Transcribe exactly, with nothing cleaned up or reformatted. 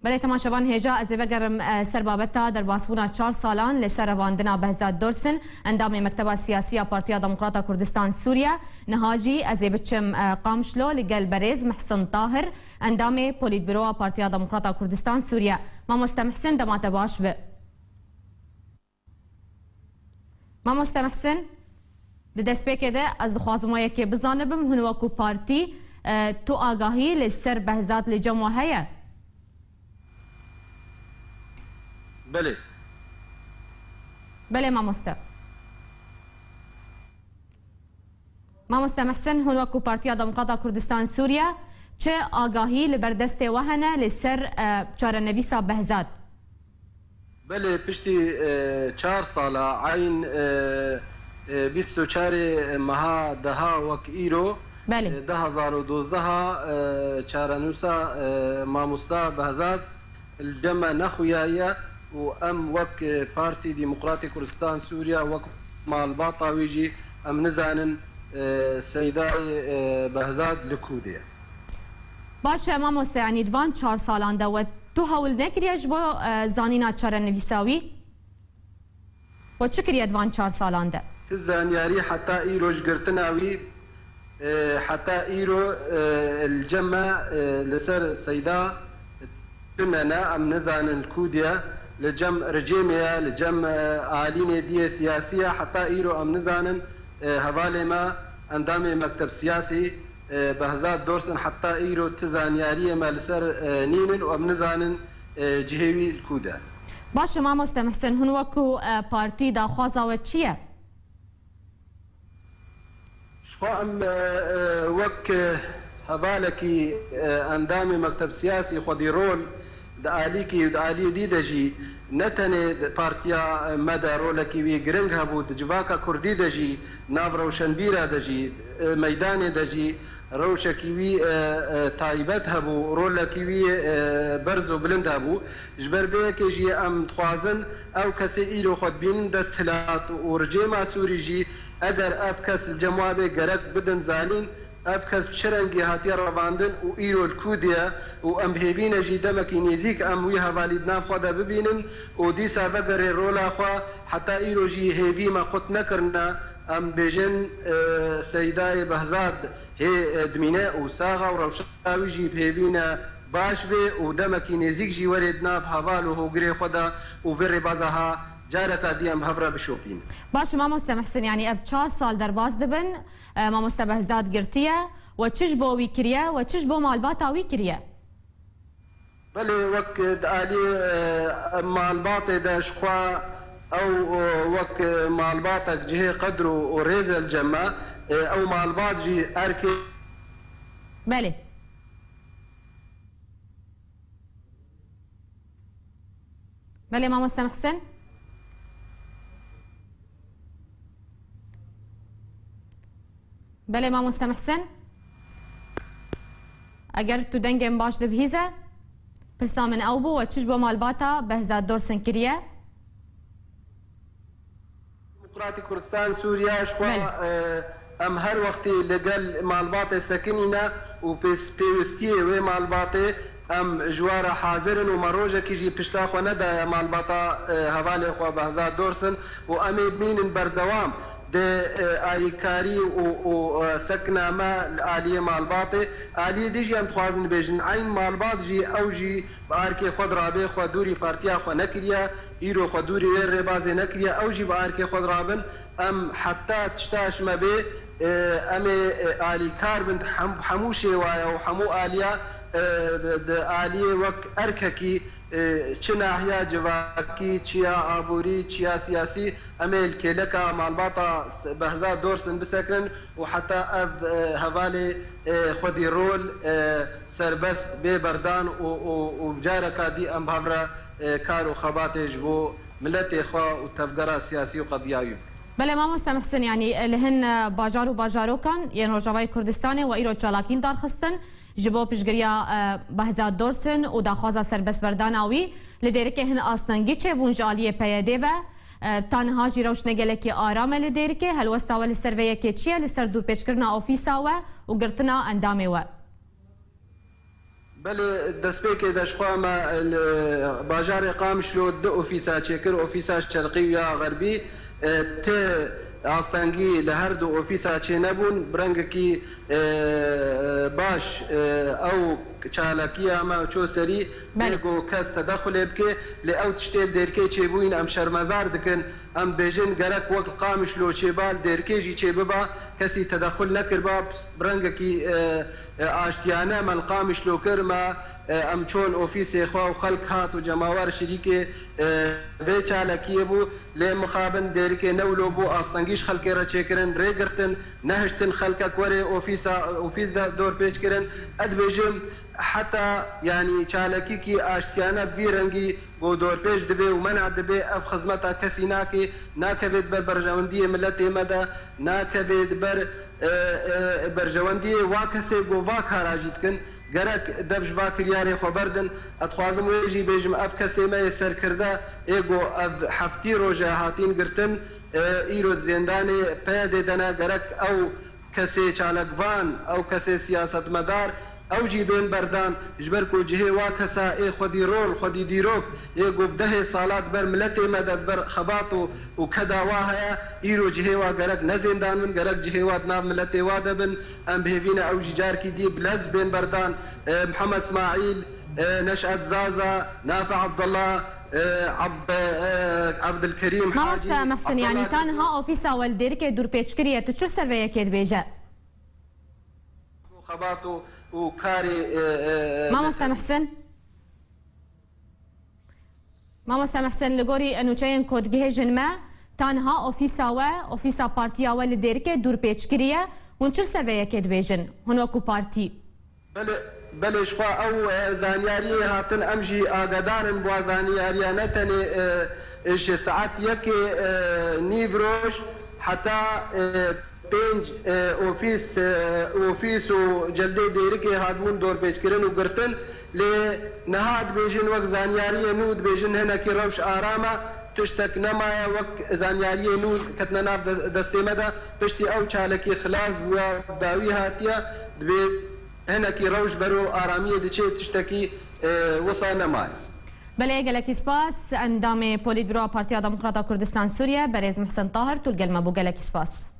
Belê temaşevan hêja ez ê vegerim, e, ser babeta derbasbûna çar salan li ser revandina Behzat Dorsin, endamê Mekteba Siyasî ya Partiya Demokrata Kurdistan Sûriye. Niha jî ez ê biçim, e, Qamişlo li gel berêz Mihsin Tahir, endamê Polîtbîroya Partiya Demokrata Kurdistan Sûriye. Mamoste Mihsin, dema te baş be. Mamoste Mihsin, di destpêkê de ez dixwazim we yekê bizanibim, hûn wekû partî, e, tu agahî li ser Behzat li cem we heye? Belê. Belê mamoste. Mamoste Mihsin, hûn wekû Partiya Demokrata Kurdistan Sûriye çi agahî li ber destê we hene li ser, e, çarenivîsa Behzat? Belê, piştî, e, çar sala, eyn, e, e, bîst û çarê meha deha wek îro, Belê. e, du hazar û dozdeh, e, çarenûsa, e, mamosta Behzat li cem me nexuyaye û em wek, e, Partî Demokratî Kurdistan Sûriye, wek malbata wî jî em nizanin, e, Seydayê, e, Behzat li ku de ye. Baş e mamoste, yanî di van çar salan de we tu hewl nekiriye ji bo, e, zanîna çarenivîsa wî? We çi kiriye di van çar salan de? Ti zanyarî heta îro ji girtina wî, e, heta îro, e, li cem me, e, li ser Seyda tune ne, em nizanin li ku diye, li cem rejêmê ye, li cem, e, alînê diyê siyasî ye, heta îro em nizanin, e, hevalê me, endamê Mekteb Siyasî, e, Behzat Dorsin heta îro ti zanyariyê me li ser, e, nînin û em nizanin, e, cihê wî li ku de. Baş e, mamoste Mihsin, hûn wekû, e, partî daxwaza we çi ye? Ji xwe em, e, e, wek, e, hevalekî, e, endamê Mekteb Siyasî xwedî rol di alîkî û di aliyê dî de jî ne tenê di partiya me de rolekî wî giring hebû, di civaka kurdî de jî, nav rewşenbîra de jî, e, meydanê de jî rewşekî wî, e, e, taybet hebû, rolekî wî, e, berz û bilind hebû. Ji ber vê yekê jî em dixwazin ew kesê îro xwe dibînin desthilat û rejêma Sûrî jî eger ev kes li cem wa bê gerek bidin zanîn, ev kes bi çi rengî hatiye revandin û îro li ku de ye û em bi hêvî ne jî demekî nêzîk em wî hevalî di nav xwe de bibînin û dîsa vegerê rola xwe. Heta îro jî hêvî me qut nekirine. Em bêjin, e, Seydayê Behzad hê, e, dimîne û sax e û rewşa wî jî bi hêvî ne baş bê û demekî nêzîk jî werê di nav heval û hogirê xwe de û vê rêbaza ha careka dî em hev re bişopînin. Baş e, mamoste Mihsin, yanî ev çar sal derbas dibin, e, mamoste Behzad girtiye, we çi ji bo wî kiriye, we çi ji bo malbata wî kiriye? Belê, wek di aliyê, e, malbatê de ji xwe ew, e, wek, e, malbatek cihê qedr û, û rêz e li cem me, e, ew malbat jî erkê. Belê. Belê, mamoste Mihsin. Belê, mamoste Mihsin. Eger tu dengê min baş dibihîze, pirsa min ew bû, we çi ji bo malbata Behzat Dorsin kiriye? Demokratî Kurdistan Sûriye ji xwe, Belê. e, em her wextî li gel malbatê sekinîne û pês-, pêwistiyê wê malbatê em ji we re hazir in û me rojekî jî pişta xwe nedaye malbata, e, hevalê xwe Behzat Dorsin û em ê bimînin berdewam di, e, alîkarî û, û, e, sekna me li aliyê malbatê. Aliyê dî jî em dixwazin bêjin, eyn malbat jî, ew jî bi arkê xwe di rabê xwe dûrî partiya xwe nekiriye, îro xwe dûrî wê rêbazê nekiriye, ew jî bi arkê xwe di rabin. Em heta tişta ji me bê, e, em ê, e, alîkar bin di hem-, hemû şêwaya û hemû aliya, e, di aliyê wek erkekî, e, çi nahiya civakî, çiya aborî, çiya siyasî, em ê li kêleka malbata Behzat Dorsin bisekinin û heta ev, e, hevalê, e, xwedî rol, e, serbest bê berdan û, û, û careka dî em bi hev re, e, kar û xebatê ji bo miletê xwe û tevgera siyasî û qediya wî bikin. Belê, mamoste Mihsin, yanî, e, li hin, e, bajar û bajarokan yên Rojavayê Kurdistanê we îro çalakî li dar xistin ji bo piştgiriya, e, Behzat Dorsin û daxwaza serbestberdana wî. Li Dêrikê hin astengî çêbûn ji aliyê P Y D ve. E, ta niha jî rewş ne gelekî aram e li Dêrikê. Helwesta we li ser vê yekê çi ye, li ser dûrpêçkirina ofîsa we û girtina endamê we? Belê, destpêkê de ji xwe me li bajarê Qamişlo du ofîsa çêkir, ofîsa şerqî û ya xerbî. E, tê astengî li her du ofîsa çênebûn, bi rengekî, e, baş, e, ew çalakiya me ço serî, Belê. Bê ku kes tedexulê bike, lê ew tiştê li Dêrikê çêbûyîn, em şermezar dikin. Em bêjin, gerek wek li Qamişlo çêba, li Dêrikê jî çêbiba, kesî tedexul nekiriba, bi rengekî, e, e, aştiyane me li Qamişlo kir, me, e, em çûn ofîsê xwe û xelk hat û cemawer şirîkê, e, vê çalakiyê bû, lê mixabin Dêrikê ne wilo bû, astengî ji xelkê re çêkirin, rê girtin, nehiştin xelkek were ofîsa, ofîs de dorpêç kirin. Ez dibêjim, heta, yanî, çalakîkî aştiyane bi vî rengî ku dorpêç dibe û mena dibe, ev xizmeta kesî nake, nakeve di ber berjewendiyê miletê me de, nakeve di ber, e, e, berjewendiyê wa kesê ku va kara jî dikin. Gerek dev ji va kiryarê xwe berdin. Ez dixwazim wê jî bêjim, ev kesê me yê serkirde ê ku ev heftî roj e hatîn girtin, e, îro di zêndanê P Y D'ê de ne, gerek ew kesê çalakvan, ew kesê siyasetmedar, ew jî bên berdan, ji ber ku cihê wa kesa ê xwedî rol, xwedî dîrok, ê ku bi dehê sala di ber miletê me de, di ber xebat û, û keda wa heye, îro cihê wa gerek ne zêndan bin, gerek cihê wa di nav miletê wa de bin. Em bi hêvî ne ew jî carkî dî bi lez bên berdan. E, Mihemed Smaîl, e, Neşet Zaza, Nafi Abdullah, e, Ab-, e, Abdulkerîm Hacî, Mamoste Mehsin, yanî Abdullah ta niha ofîsa we li Dêrikê dûrpêç kiriye, tu çi ser vê yekê dibêje? Xebat û, û karê, e, e, e, Mamoste Mehsin? Mamoste Mehsin, li gorî nûçeyên ku digihêjin me, ta niha ofîsa we, ofîsa partiya we li Dêrikê dûrpêç kiriye. Hûn çi ser vê yekê dibêjin? Hûn wekû partî? Belê, belê, ji xwe ew, e, zanyariyê hatin, em jî agedarin bi wa zanyariya, ne tenê, e, e, ji saet yekê, e, nîv roj heta, e, pênc, e, ofîs, e, ofîs û celdê Dêrikê hatibûn dorpêçkirin û girtin. Lê niha dibêjin, wek zanyariyê nû dibêjin, hinekî rewş aram e, tiştek nemaye, wek zanyariyê nû ketine nav de-, destê me de. Piştî ew çalakî xilas bûye, dawî hatiye, dibê hinekî rewş bero aramiyê diçê, tiştekî, e, wisa nemaye. Belê, gelekî spas. Endamê Polîtbüroya Partiya Demokrata Kurdistan Sûriye, berêz Mihsen Tahir, tu li gel me bû. Gelekî spas.